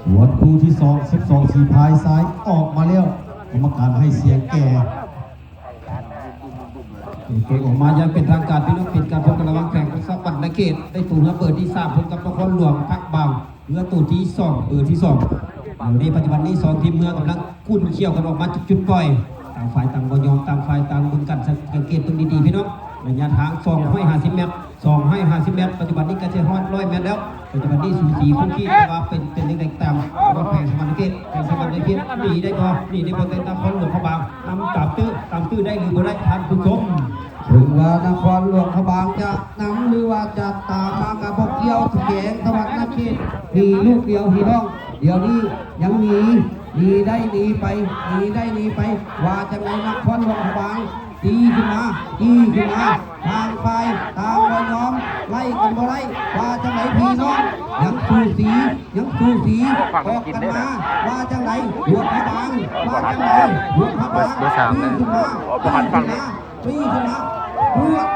ສວນຄູ່ທີສອງ ສິບສອງ ສີພາຍຊ້າຍອອກມາແລ້ວ ກຳມະການໃຫ້ສຽງແກ່ ເປີດອອກມາຢ່າງເປັນທາງການ ພີ່ນ້ອງ ເປັນການພົບກັນລະຫວ່າງແຂວງສະຫວັນນະເຂດ ໄດ້ໂຕເຮືອເບີທີສາມ ພົບກັບນະຄອນຫຼວງພະບາງ ເຮືອໂຕທີສອງ ເບີທີສອງ. ດຽວນີ້ປັດຈຸບັນນີ້ສອງທີມເຮືອກຳລັງ ກຸ້ນຂ້ຽວກັນອອກມາຈຸດໆປ່ອຍ ຕ່າງຝ່າຍຕ່າງບໍ່ຍອມ ຕ່າງຝ່າຍຕ່າງເບິ່ງກັນ ສັງເກດເບິ່ງດີໆ ພີ່ນ້ອງ ໄລຍະທາງສອງຮ້ອຍຫ້າສິບແມັດ ສອງຮ້ອຍຫ້າສິບແມັດ ປັດຈຸບັນນີ້ໃກ້ຈະຮອດຮ້ອຍແມັດແລ້ວ ປັດຈຸບັນນີ້ສູສີຄູ່ຄີ ແຕ່ວ່າເປັນ ເປັນຈັ່ງໃດກໍຕາມ ແຂວງສະຫວັນນະເຂດ ແຂວງສະຫວັນນະເຂດ ໜີໄດ້ບໍ່ ໜີໄດ້ບໍ່ ແຕ່ນະຄອນຫຼວງພະບາງ ນຳຕາມຕື້ ຕາມຕື້ໄດ້ຫຼືບໍ່ໄດ້ ທ່ານຜູ້ຊົມ. ເຖິງວ່ານະຄອນຫຼວງພະບາງຈະນຳ ຫຼືວ່າຈະຕາມມາກໍບໍ່ກ່ຽວ ແຂວງສະຫວັນນະເຂດມີລູກດຽວພີ່ນ້ອງ ດຽວນີ້ຍັງໜີ ໜີໄດ້ໜີໄປ ໜີໄດ້ໜີໄປ ວ່າຈັ່ງໃດນະຄອນຫຼວງພະບາງ ຕີຂຶ້ນມາ ຕີຂຶ້ນມາ ຕ່າງຝ່າຍຕ່າງບໍ່ຍອມ ໄລ່ກັນບໍ່ໄດ້ ວ່າຈັ່ງໃດພີ່ນ້ອງ ຍັງສູສີ ຍັງສູສີ ອອກກັນມາ ວ່າຈັ່ງໃດ ຫຼວງພະບາງ ວ່າຈັ່ງໃດ ຫຼວງພະບາງ ຕີຂຶ້ນມາ ຕີຂຶ້ນມາ ຕີຂຶ້ນມາ ລວດ